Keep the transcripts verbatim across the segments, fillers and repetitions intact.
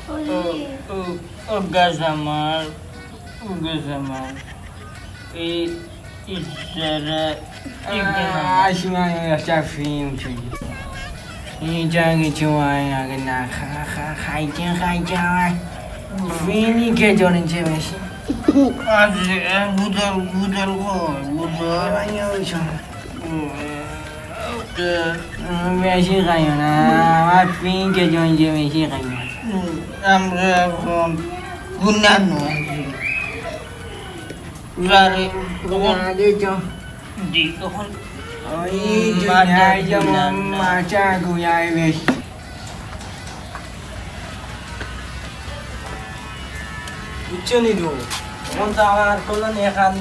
ও, ও, ও গাছ আমার, ও গাছ আমার। এই ইশারা, এই গাছ আমার। আসি মানে একটা ফিন উঠে। এই যা কিছু হয় আগে না খা, খা, খাইতে, খাইতে আমার ফিনই কে জড়িয়েছে বেশি। আজ, আহ, গুদল, গুদল কই, গুদল? আমি ওই সময়। উম, বেশি খাইও না, আমার ফিন কে জড়িয়েছে বেশি খাইও না। উম, আমরা এখন গুনা নয়। যারে, আগে তো দি, তখন ওই উম, দুনিয়ায় মাথা যেমন গুনা না। মাথা গুনায় বেশি। বুঝছো নি গো? এখন তো আমার কলোনি এখান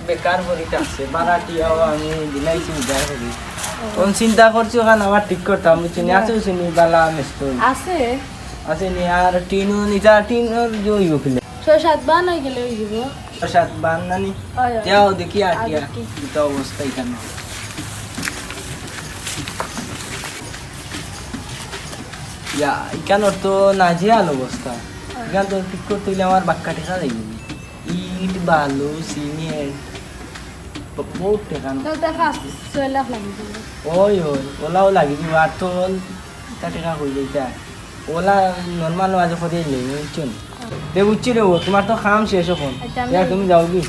বেকার পড়ি থাকছে, ভাড়াটিয়াও আমি দিলাইছি উদ্ধার করি। কোন চিন্তা করছি ওখান আবার ঠিক করতাম, বুঝছো নি? আছে শুনি বালা মিস্ত্রি। আছে? আছে নি, আর টিনও নিতা, টিনর যে হইব কিলে। ছয় সাত বান হয়ে গেলে হয়ে যাব। ছয় সাত বান না নি? হয়, হয়। যাও দেখি আর আর কি আর দেখি। দুটো অবস্থা এখানে। ইয়া, এখানোর তো নাজেহাল অবস্থা। এখান তো ঠিক করতে হইলে আমার বাক্কা টেকা লাগবে। ইট, বালু, সিমেন্ট, ব-, বহুত টেকা ন-, তাহলে তো পাঁচ ছয় লাখ লাগি যাবে। ওই, ওই, ওলাও লাগি দিব। আর তো অল তা টেকা হয়ে যাইতা। ওলা নরমাল মাঝে করে নেই, বুঝছো নি? তে বুঝছি রে, ও, তোমার তো কাম শেষ এখন। আচ্ছা, আমি ইয়া, যাই। তুমি যাও কি?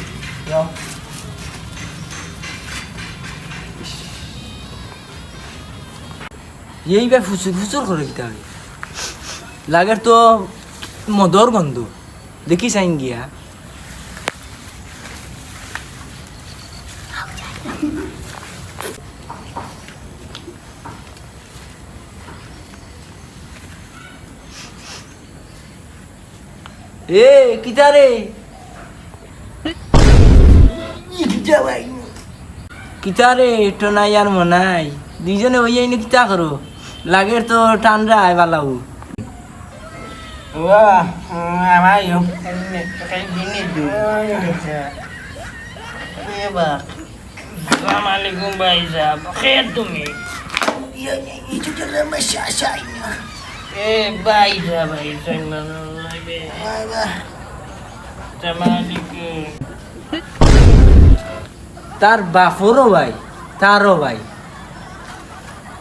যাও। এই বে ফুসুর ফুসুর করে কিতা বে? লাগের তো মদর গন্ধ। দেখি চাইন গিয়া। এ, কিতা রে? কিতা রে, টোনাই আর মনাই? দুইজনে ওই আইনে কিতা করো? লাগের তো টানরা আয় বালাউ। ও, আমার ইয়ো, এই দিনই দু। এ বা। আসসালামু আলাইকুম ভাই সাহেব, কে তুমি? এ ভাই সাহেব, ভাই সাহেব, আসসালামু আলাইকুম। তার বাপরও ভাই, তারও ভাই।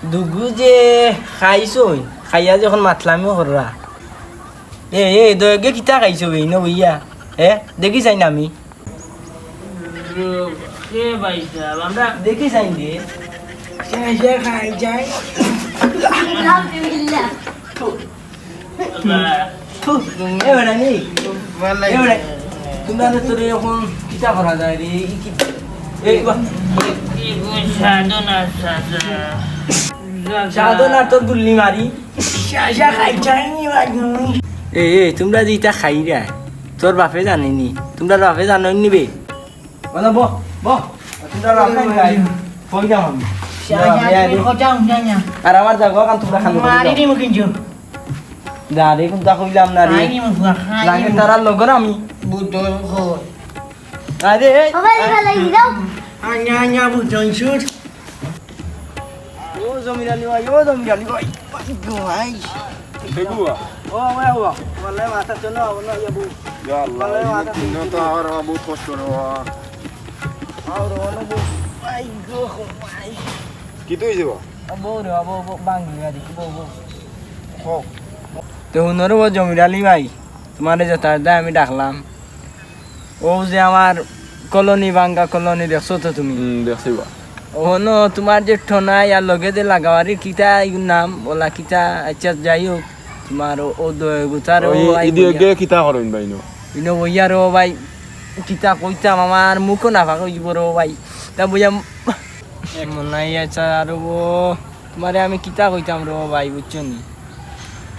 দুগু যে খাইছইন, খাইয়া যখন মাতলামিও কররা। এ, এ, দয়গে কিতা খাইছো বে, ইনো বইয়া? এ, দেখি চাইন আমি। কে ভাই সাহেব? আমরা দেখি চাইন রে। সে, সে খাই যায়। নাউজুবিল্লাহ। থু, এ বেটা নি? এ বেটা, তোমরা তো তোরে এখন কিতা করা যায় রে? এই কি, এই বা- এই সাধনা, সাধনা। সাধনা তোর গুল্লি মারি। সা-, সা খাই চাইনি বা তুমি। এ, এ, তোমরা যে ইটা খাইরা, তোর বাপে জানেনি? তোমরা বাপে জানো নি বে? বলো, বহ, বহ। তোমরা বাপে খাই। কই যাও আমি? সা-, সা-, তুমি খোঁজাও, যা, যা। আর আমার জাগা কান তোমরা খালি মারি দিমু কিন্তু। দাঁড়ে কোনটা কইলাম না রে। খাইনি মুখা, খাইনি লাগে মুখা। তারা লগর আমি। বুঝো, হো। আরে, এই, ও ভাই, এই। ভালো লাগি দাও। আইনা, আইনা, বুঝো, ইনসুর। ও জমির আলী ভাই, ও জমির আলী ভাই। ভাই গো ভাই। দেখো। ও ভাই, ও। বলে মাথা চলো, বলো, ইয়া বউ। ইয়া আল্লাহ, বলে মাথা ইনো তো আমার বহুত কষ্ট রে বাবা। আর অনো বউ। ভাই গো, ভাই। কিতা অইছে বা? ও বউ রে, ও বউ, বউ, বাঙ্গি বাড়ি, বউ, বউ। কও। তে হুনো রে ও জমির আলী ভাই, তোমারে যেতার দায় আমি ডাকলাম। ও যে আমার কলোনি, ভাঙ্গা কলোনি দেখছো তো তুমি? হুম, দেখছি বা। অনো তোমার যে ঠোনাই আর লগে যে লাগাওয়ারি কিতা ইগুর নাম, ওলা কিতা, আচ্ছা যাই হোক, তোমার ও, ও দয় গুতার ও ও ই-, আই ইদি বইয়া। গে কিতা করইন বা ইনো? ইনো বইয়া রে ও ভাই, কিতা কইতাম আমার মুখও না ফাঁকা অইব রে ও ভাই। তা বইয়া মনাই আচ্ছা আর ও তোমারে আমি কিতা কইতাম রে ও ভাই, বুঝছো নি?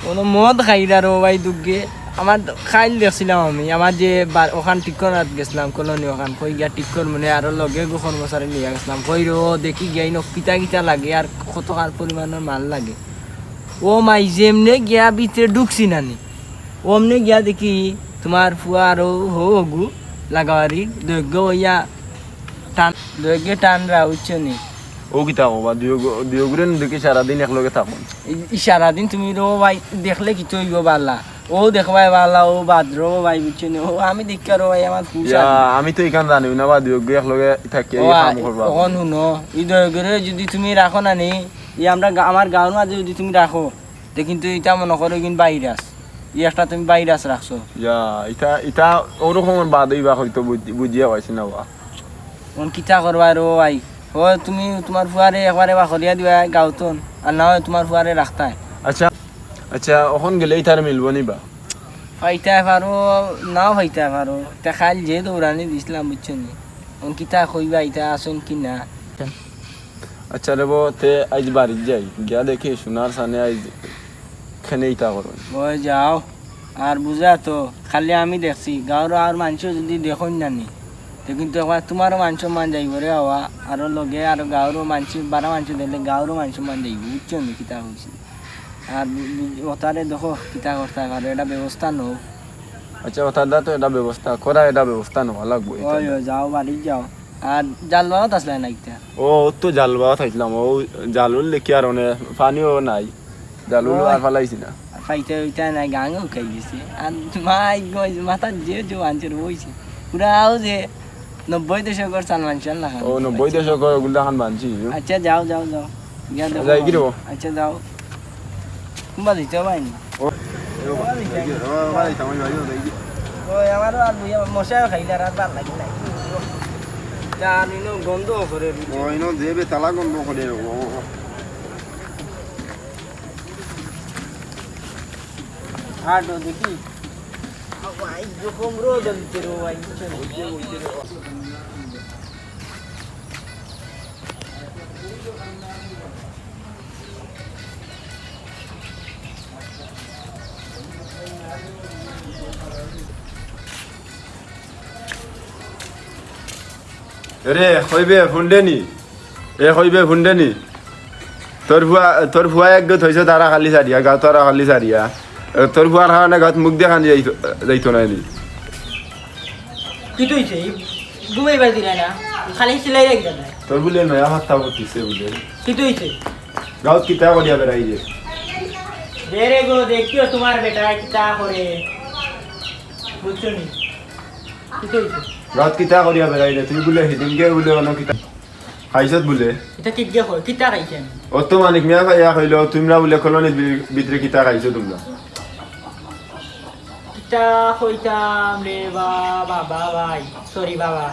কোনো মদ খাইরা রে ও ভাই দুগে। আমার খাইল দেখছিলাম আমি, আমার যে বা-, ওখান ঠিক করাত গেছিলাম, কলোনি ওখান, কই গিয়া ঠিক কর মানে আরো লগে গো কর্মচারী নিয়ে গেছিলাম। কই রে ও দেখি গিয়া ইনো কিতা কিতা লাগে আর কত কার পরিমাণর মাল লাগে। ও মাই যেমনে গিয়া ভিতরে ঢুকছি নানি, অমনে গিয়া দেখি তোমার ফুয়া আরো হো হগু লাগাওয়ারি দৈর্ঘ্য হইয়া টান, দৈর্ঘ্যে টানরা উঠছে নি। ও কিতা কও বা, দুইওগু-, দুইওগুরে দেখি সারাদিন একলগে থাকইন। ই-, ই সারাদিন তুমি রো ভাই দেখলে কিতা অইবো বালা? ও দেখবায় বালা, ও বাদ রো ভাই, বুঝছো নি? ও আমি দেখি আর ভাই আমার পুরুষ ইয়া, আর আমি তো ইখান জানিও না বা, দুইওগু একলগে থাকি, ও এই আ-, কাম করবা। অখন হুনো, ই দুইওগুরে যুদি তুমি রাখো না নি, ই আমরা গা-, আমার গাঁওর মাঝে যুদি তুমি রাখো, তে কিন্তু ইটা মনো করো ইগুন ভাইরাস। ই একটা তুমি ভাইরাস রাখছো। ইয়া, ইটা, ইটা ওরকম বাদ অইবা হয়তো বুঝ-, বুঝিয়া পাইছি না বা। অখন কিতা করবায় রো ভাই? ও তুমি তুমার ফুয়ারে একবারে বার করিয়া দিবায় গাঁওতন, আর না অয় তুমার ফুয়ারে রাখতায়। আচ্ছা, আচ্ছা, অখন গেলে ইতারে মিলবো নি বা? পাইতায় পারো, নাও পাইতায় পারো। তে কাইল যে দৌড়ানি দিছলাম, বুঝছো নি? অখন কিতা কইবা, ইতা আছইন কি না? আচ্ছা রে বা, তে আইজ বাড়িত যাই, গিয়া দেখি সোনার সানে আইজ কেনে ইতা করইন। ওই যাও, আর বুঝা তো, খালি আমি দেখছি, গাঁওর আর মানষে যুদি দেখইন না নি, তে কিন্তু একবার তুমারও মান সম্মান যাইবো রে বাবা, আরো লগে আরো গাঁওরও মানষে, বারা মানষে দেখলে গাঁওরও মান সম্মান যাইবো, বুঝছো নি কিতা কইছি? আর বু-, বু-, ওতারে দেখো কিতা করতায় পারো, এটা ব্যবস্থা নেও। আচ্ছা, ওতার দা তো এটা ব্যবস্থা করা, এটা ব্যবস্থা নেওয়া লাগবো, এটা ওই, না। ওই, যাও, বাড়িত যাও। আর জালবাওত আছলায় না কিতা? ও, ও তো জালবাওত আছলাম, ও জালুল দেখি আর অনে পানিও নাই, জালুল ওই। আর ফালাইছি না। পাইতে ওইটা নাই, গাঙে উকাই গেছে। আর মাই গো, মাথার যে যে আনছে রইছে। পুরা ও যে নব্বই দশকর সালমান শাহ লাখান। ও, নব্বই দশকর ওগুলা খান বানছি। আচ্ছা, যাও, যাও, যাও। গিয়া দেখো। যাই কি রে? আচ্ছা, যাও। কুম্বা দিতে হবে না। ও, ও, ভাই, ভাই, ভাই, ভাই, ভাই। ওই, আমারও আর বইয়া মশাও খাইলে আর, আর ভালা লাগে না। জানি না, গন্ধ করে। ও, ইনো দেবে তালা গন্ধ করে। ও, ও। আর তো দেখি। ভাই, এরকম রোদ দিতে রে ভাই। এরে, কইবে ফুন্ডে নি? এ কইবে ফুন্ডে নি? তোর ফুয়া, তোর ফুয়া এক গত হইছে তারা খালি সারিয়া, গাও তারা খালি সারিয়া। এ, তোর ফুয়ার কারণে গাত মুখ দেখানি যাইতো, যাইতো না নি। কিতা অইছে? ই ঘুমাইবার দিলে না, খালি চিল্লাই রাখি দাদা। তোর বুলে নয়া হত্যা করতিছে বুলে। কিতা অইছে? গাউত কিতা করিয়া বেড়াই রে? দে রে গো, দেখিও তোমার বেটা কিতা করে। বুঝছো নি? কিতা অইছে? গাউত কিতা করিয়া বেড়াই রে? তুই বুলে হিদিনকে বুলে অন্য কিতা খাইছত বুলে? ইতা কিগিয়ে কয়? কিতা খাইছি আমি? অত মানিক মিয়া ভাইয়া কইলো, তুমরা বুলে কলোনির ভি-, ভিতরে কিতা খাইছো তুমরা? কিতা কইতাম রে বা-, বাবা ভাই, sorry বাবা।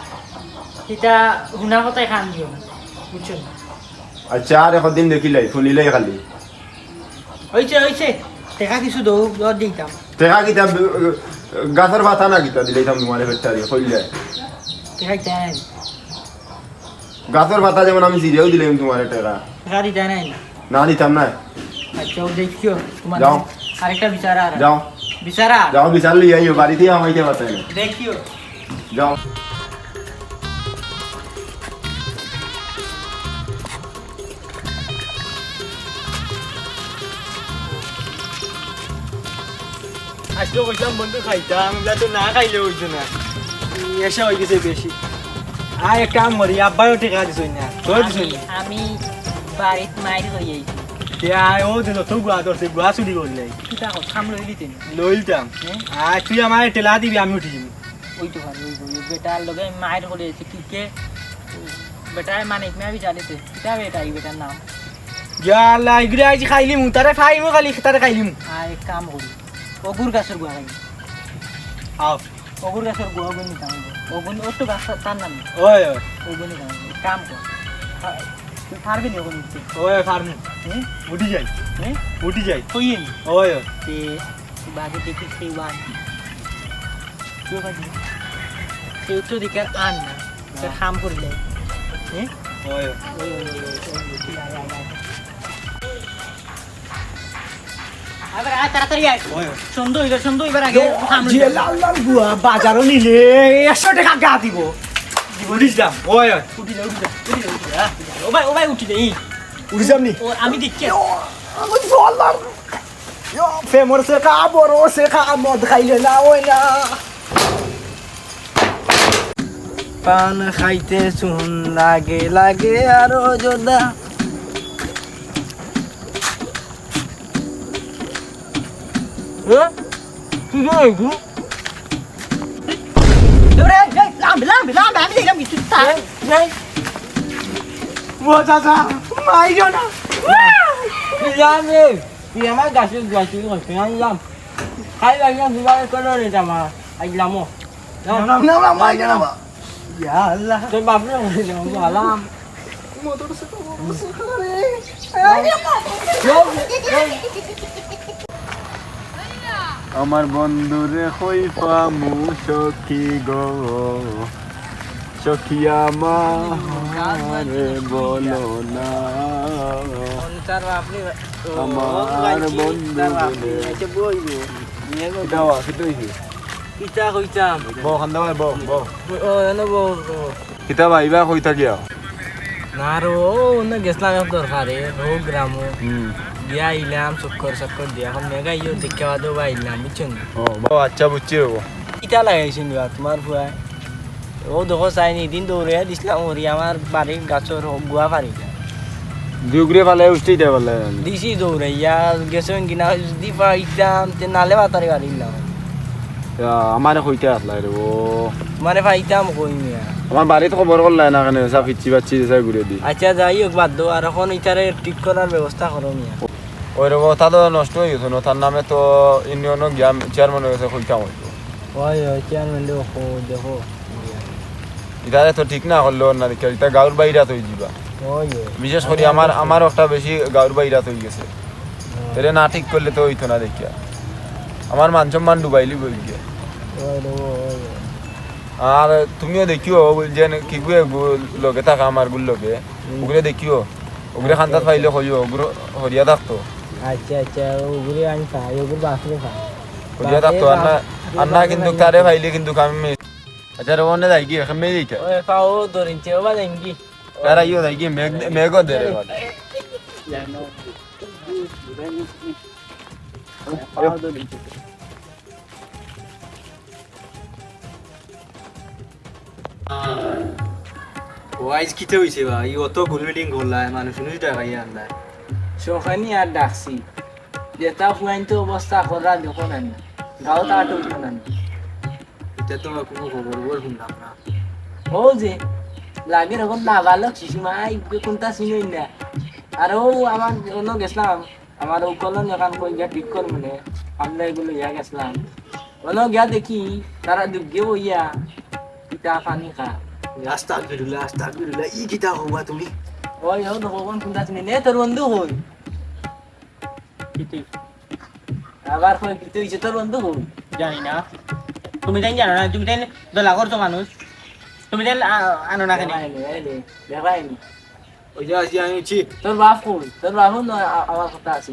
ইতা হুনা কথায় কান দিও না, বুঝছো নি? আচ্ছা, আর একদিন দেখিলাই, ফুনিলাই খালি। অইছে, অইছে। টেকা কিছু দেও, দর দিতাম। টেকা কিতা, ব-, গাছর পাতা না কিতা দিলাইতাম তোমারে বেটারি, কইলে। টেকা দিতায় নায়। গাছর পাতা যেমন আমি ছিড়িয়াও দিলাইমু তোমারে টেকা। টেকা দিতায় নায়। না, দিতাম না। আচ্ছা, ও দেখিও, তোমার যাও। আরেকটা বিচারা আর। যাও। বিচারা? যাও, বিচার লইয়া আইও, বাড়িতে আমাইতে পারতায় না। দেখিও। যাও। আজকে কইছিলাম বন্ধু খাইতাম, ইগুলা তো না খাইলে অইতো না। নেশা অই গেছে বেশি। আয় এক কাম করি, আব্বায়ও টেকা দিছইন না, তোর দিছইন না। আমি, আমি বাড়িত মাইর খাই আইছি। তে আয়, ও দিন তো গুয়া ধরছে, গুয়া চুরি করলে। কিতা কস, কাম লইলি তে? লইলতাম। হুম? আয় তুই আমারে ঠেলা দিবি, আমি উঠি যাবো। ওই তো ভাই, ওই, ওই, বেটার লগে মাইর করে এসে কি কে? বেটায় মানিক মিয়া বিচার দিছে। কিতা বেটা, এই বেটার নাম? ইয়া আল্লাহ, ইগুরে আইজ খাইলিমু, তারে ফাইমু খালি, তারে খাইলিমু। আর এক কাম করি, অগুর গাছর গুয়া খাই। আও। অগুর গাছর গুয়া অগুর নিতাম অইবো। অগুর, অত গাছ তার নাম। ওই, ওই। অগুর নিতাম অইবো। কাম কর। পা-, তুই পারবি নি অগুর নিতে? ওই, পারমু। হুম? উঠি যাই। হুম? উঠি যাই। কইয়ে নি? ওই, ওই। তে বাকি দেখি কেউ আন। কেউ বাকি? কেউ তো দেখি আর আন না। তে কাম করিলে। হুম? ওই, ওই। ওই, ওই, ওই, ওই, ওই, আয়, আয়, আয়। আবার আয়, তাড়াতাড়ি আয়। ওই, ওই। সন্ধ্যা অইবার, সন্ধ্যা অইবার আগে কাম যে অইবে। লাল লাল গুয়া বাজারো নিলে একশো টেকা গা দিব। উঠিস না। ওই, ওই। উঠি যা, উঠি যা, উঠি যা, উঠি যা। ও ভাই, ও ভাই, উঠি যা, এই। উঠি যাম নি? ও, আমি দেখি। ইয়ো, আমি জোয়ার। ইয়ো, ফেমর সে খা, বড় সে খা, মদ খাইলে না, ওই না। পান খাইতে চুন লাগে লাগে আরো জোদা। হ্যাঁ? কি রে এগু? এবারে এই, এই, লাম, লাম, লাম, আমি দেখলাম কিছু তা। এই, এই। ও চাচা, মাইরো না। লাম রে, তুই আমার গাছে গাছে গাছে আনলাম। খাই লাগলাম, দুবার করে রে জামা। আইলাম ও। না, না, না, না, মাইরো না, মা। ইয়া আল্লাহ। তোর বাপ রে, মাইরো না, আলাম। মোটরসাইকেল, মোটরসাইকেল রে। আমার বন্ধুরে কই পামু সখী গো, সখী আমারে বলো না। তার বাপ রে, ও, আমার ভাই, বন্ধু তার বাপ রে, বলে। আচ্ছা, বই গো। নিয়ে গো। কিতা বা, কিতা হইছে? কিতা কইতাম? বউ, খান্দা ভাই, বউ, বউ। ও, এনো বউ, বউ। কিতা বা, ইবা কইতা গিয়া? না রে, ও, অন্য গেছলাম এক দরকারে, ও গ্রামো। হুম। গিয়া আইলাম, চক্কর চক্কর দিয়া, এখন মেঘা ইয়ে দেখে বাদে বা আইলাম, বুঝছো নি? ও, বাবা, আচ্ছা, বুঝছি রে, বউ। কিতা লাগাইছে নি বা তোমার ফুয়ায়? ও দেখো চাইনি, দিন দৌড়াইয়া দিছিলাম, ওরি আমার বাড়ির গাছর গুয়া ফাড়ি যায়। দুগুরে ফালাই উঠতেই দেয় বলে। দিছি দৌড়াইয়া, গেছে কিনা, যদি পাইতাম, তে নালে বাতারি বাড়ির না। ইয়া, আমারে কইতে আসলাই রে ও। তোমারে পাইতাম কই মিয়া? আমার বাড়িত খবর করলাই না কেনে, সব পিচ্ছি বাচ্চি যে সব ঘুরে দি। আচ্ছা, যাই হোক, বাদ দেও, আর এখন ইতারে ঠিক করার ব্যবস্থা করো মিয়া। ওই রে ও, তা তো নষ্ট হয়ে গেছে না, তার নামে তো ইউনিয়নও গিয়া চেয়ারম্যানের কাছে কইতাম হইতো। ওই, ওই, চেয়ারম্যান দেখো, দেখো। ইতারে তো ঠিক না করলে ওর না দেখে, ইতা গাঁওর বাইরা তো হয়ে যাবা। ওই, ওই। বিশেষ করি আমি আমার, আর আমার একটা বেশি গাঁওর বাইরা তো হয়ে গেছে। ওই। এরে না ঠিক করলে তো হইতো না দেখিয়া। আমার মান সম্মান ডুবাইলি বই গিয়া। ওই রে, ওই, ওই। আর তুমিও দেখিও, ও বলছেন কি গুয়ে গু-, লগে থাকা আমার গুর লগে। হুম। ওগুলো দেখিও। ওগুলো আচ্ছা, খান্দাত আচ্ছা। পাইলে কইও, ওগুলো হরিয়া থাকতো। আচ্ছা, আচ্ছা, ওগুলো আমি পাই, ওগুলো বাপরে পাই। হরিয়া বাপরে থাকতো, আর না, বাপ, আর না বাপরে কিন্তু পাই। তারে পাইলে কিন্তু আমি মে-, আচ্ছা, রে, ওনে যাই কি, এখন মেয়ে যাইতে? ওই, পাও ধরিনছে, ও বা যাইন কি? তারা ইয়ে যাই কি, মেঘ, মেঘও দে রে, বাবা। পাও ধরিনছে। ও আইজ কিতা হইছে বা? ই অত গুল মিটিং করলা, মানুষ নুষ ডাকাইয়া আনলা। সখানি আর ডাকছি। যেটা ফুয়াইন তো অবস্থা করা দেখো না নি। গাঁও তো আটক না নি। এটা তো আমার কোনো খবর বল শুনলাম না। ও যে, লাগে এখন নাবালক শিশু মা, এই যে কোনটা চিনই না। আর ও আমার অন্য গেছিলাম, আমার ও কলন এখান কই গিয়া ঠিক কর মানে, আমরা এগুলো ইয়া গেছিলাম। অন্য গিয়া দেখি, তারা দুগ্গে বইয়া, পিঠা পানি খা। আস্তাগফিরুল্লাহ, আস্তাগফিরুল্লাহ, ই কিতা হবা তুমি? ওই, ও তো কখন কোনটা চিনি নে, তোর বন্ধু কই? কিতা? আবার কই, কিতা হইছে তোর বন্ধু কই? জানি না। তুমি তাই জানো না, তুমি তাই দলা করছো মানুষ। তুমি তাই আ-, আনো না কেন? দেখায়নি, এই নে, দেখায়নি। ওই যে আজকে আমি উঠছি। তোর বাপ কই? তোর বাপও না আ-, আমার কথা আছে।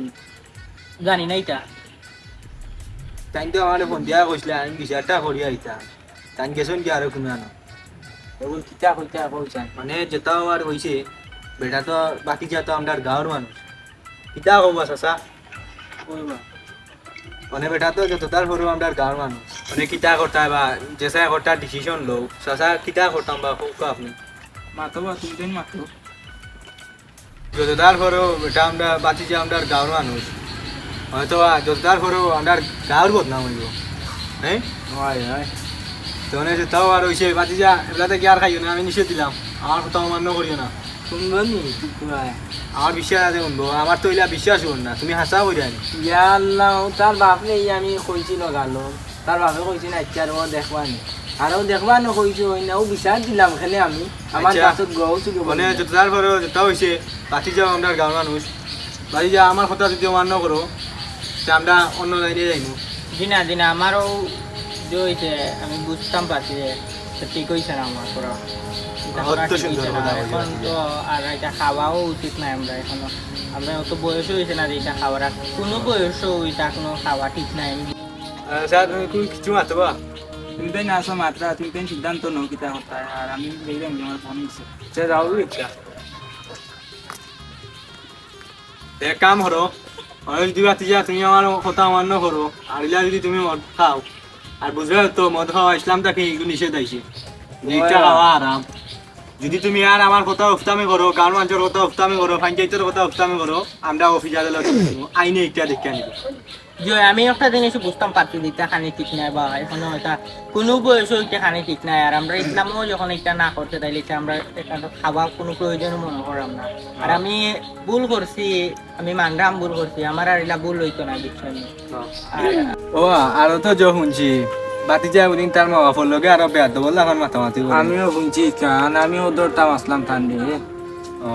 জানি না এটা। তাই তো আমার ফোন দিয়া কইছিলে, আমি বিচারটা করিয়া আইতাম। তাই গেছন কি আরো কোনো আনো? এখন কিতা কইতা কইছাই? মানে যেটাও আর হইছে, বেটা তো বাকি যা তো আমরার গাঁওর মানুষ। কিতা কইবা চাচা? কইবা। মানে বেটা তো যতটার পরেও আমরার গাঁওর মানুষ। মানে কিতা করতাম বা, যেসা একটা decision লও, চাচা কিতা করতাম বা, কউক্কা আপনি। মাতো বা, তুমি তাই মাতো। যতটার পরেও বেটা আমরা বাতি যে আমরার গাঁওর মানুষ। হয়তো বা যতটার পরেও আমরার গাঁওর বদনাম হইব। হ্যাঁ? হয়, হয়। তো মানে যে তাও আর হইছে বাতি যা, এগুলাতে কি আর খাইও না, আমি নিষেধ দিলাম। আমার কথা অমান্য করিও না। শুনবো নি? কি কয়? আমার বিশ্বাস আছে শুনবো, আমার তো ইলা বিশ্বাস হইল না, তুমি হাসা করি আনি। ইয়া আল্লাহ, ও তার বাপ নেই, আমি কইছি লগালো। তার বাপে কইছে না, ইচ্ছা আর ও দেখবা নি। আর ও দেখবা না কইছে, ওই না, ও বিচার দিলাম খেলে আমি। আমার আচ্ছা। গাছত গৌ ছিল মানে, বলে। যতটার পরেও যেটা হইছে, বাতি যাও আমরার গাঁওর মানুষ। বাতি যা আমার কথা যদি অমান্য করো, তে আমরা অন্য লাইনে যাইমু। জি না, জি না, আমারও যে হইছে, আমি বুঝতাম পারছি যে সে ঠিক হইছে না আমার করা। এটা করা অত ঠিক সুন্দর হইছে না। কথা বলছো এখন আজকে। তো আর এটা খাওয়াও উচিত না আমরা এখনো। আমরা অত বয়সও হইছে না যে এটা খাওয়ার। আর কোনো বয়সও এটা কোনো খাওয়া ঠিক নাই। আহ, স্যার, তুমি কোন কিছু মাতবা? তুমি তাই না আসো মাত্রা, তুমি তাই সিদ্ধান্ত নাও কিতা করতে হয়। আর আমি দেখলাম যে আমার ফোন দিছে। আচ্ছা, যাও, বুঝছো? এক কাম করো, অনেক দূর রাতে যা তুমি আমার কথা অমান্য করো, আর ইলা যদি তুমি মদ খাও, আর বুঝবে তো মদ খাওয়া ইসলাম তাকে এগুলো নিষেধ আইছে। ইটা খাওয়া হারাম। যদি তুমি আর আমার কথা উফতামি করো, গাঁওর মানষর কথা উফতামি করো, পঞ্চায়েতর কথা উফতামি করো, আমরা অফিস আদালত আইনে ইটা দেখিয়া নিব। জি, আমি একটা জিনিস বুঝতাম পারছি যে ইটা খানি ঠিক নাই বা এখনো ইটা কোনো বয়সও ইটা খানি ঠিক নাই। আর আমরা ইসলামও যখন ইটা না করতে, তাইলে ইটা আমরা ইটা তো খাওয়া কোনো প্রয়োজন মনে করলাম না। আর আমি ভুল করছি, আমি মানরাম ভুল করছি, আমার আর ইলা ভুল হইতো না, বুঝছো নি? আর ও, আরো তো যে হুনছি, বাতিজা ওদিন তার মা বাপর লগে আরো বেয়াদবর লাখান মাতামাতি করে। আমিও হুনছি, কারণ আমিও ধরতাম আসলাম ঠান্ডে। ও।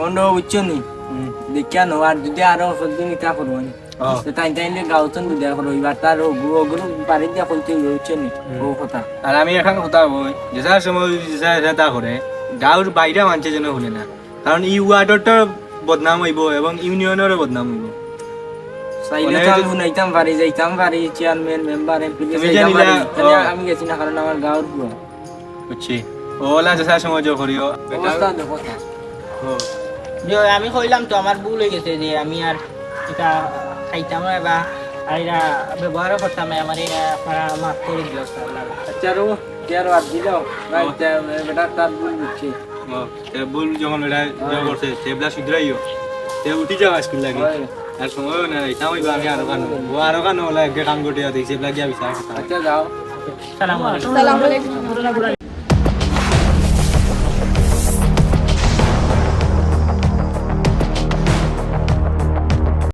অন্য বুঝছো নি? হুম। দেখিয়া নো, আর যদি আরো কতদিন ইটা করবো নি? ও। তো তাই তাই নিয়ে গাঁও তো বিদায় করো, এবার তার ওগু-, ওগুলো বাড়িত দিয়া কইতে হইবে, বুঝছো নি? হুম। ও কথা। আর আমি এখন কথা কই, যেসার সময় যেসা যেসা তা করে, গাঁওর বাইরে মানষে যেন হুনে না। কারণ ই ওয়ার্ডর তো বদনাম হইব এবং ইউনিয়নেরও বদনাম হইব। চাইলে মানে তো আমি যে হুনাইতাম পারি, যাইতাম পারি, চেয়ারম্যান, মেম্বার, এমপি কে তুমি যাইতাম জানিলা, পারি। তাহলে ও। আমি গেছি না, কারণ আমার গাঁওর পুয়া। বুঝছি। ওলা যেসার সময় যে করিও। অবস্থা দেখো তা। ও। যে আমি কইলাম তো আমার ভুল হয়ে গেছে যে আমি আর ইটা খাইতাম না বা আর ইটা ব্যবহারও করতাম না, আমার ইটা আপনারা মাফ করে দিও, স্যার। আচ্ছা, রো, কে আর বাদ দিল? ভাই, ও। তে, বেটা তার ভুল বুঝছে। ও, তে ভুল যখন বেটা ইয়ে হ্যাঁ। করছে, তে বেটা শুধরাইও। তে উঠি যাও স্কুল লাগি। হ্যাঁ। আর সময় না, ইটা হইব আমি আরো কানো। ও আরো কানো ওলা একটা কাম ঘটে দেখছি, বেটা গিয়া বিচার করতাম। আচ্ছা, যাও। সালাম আলাইকুম। সালাম আলাইকুম।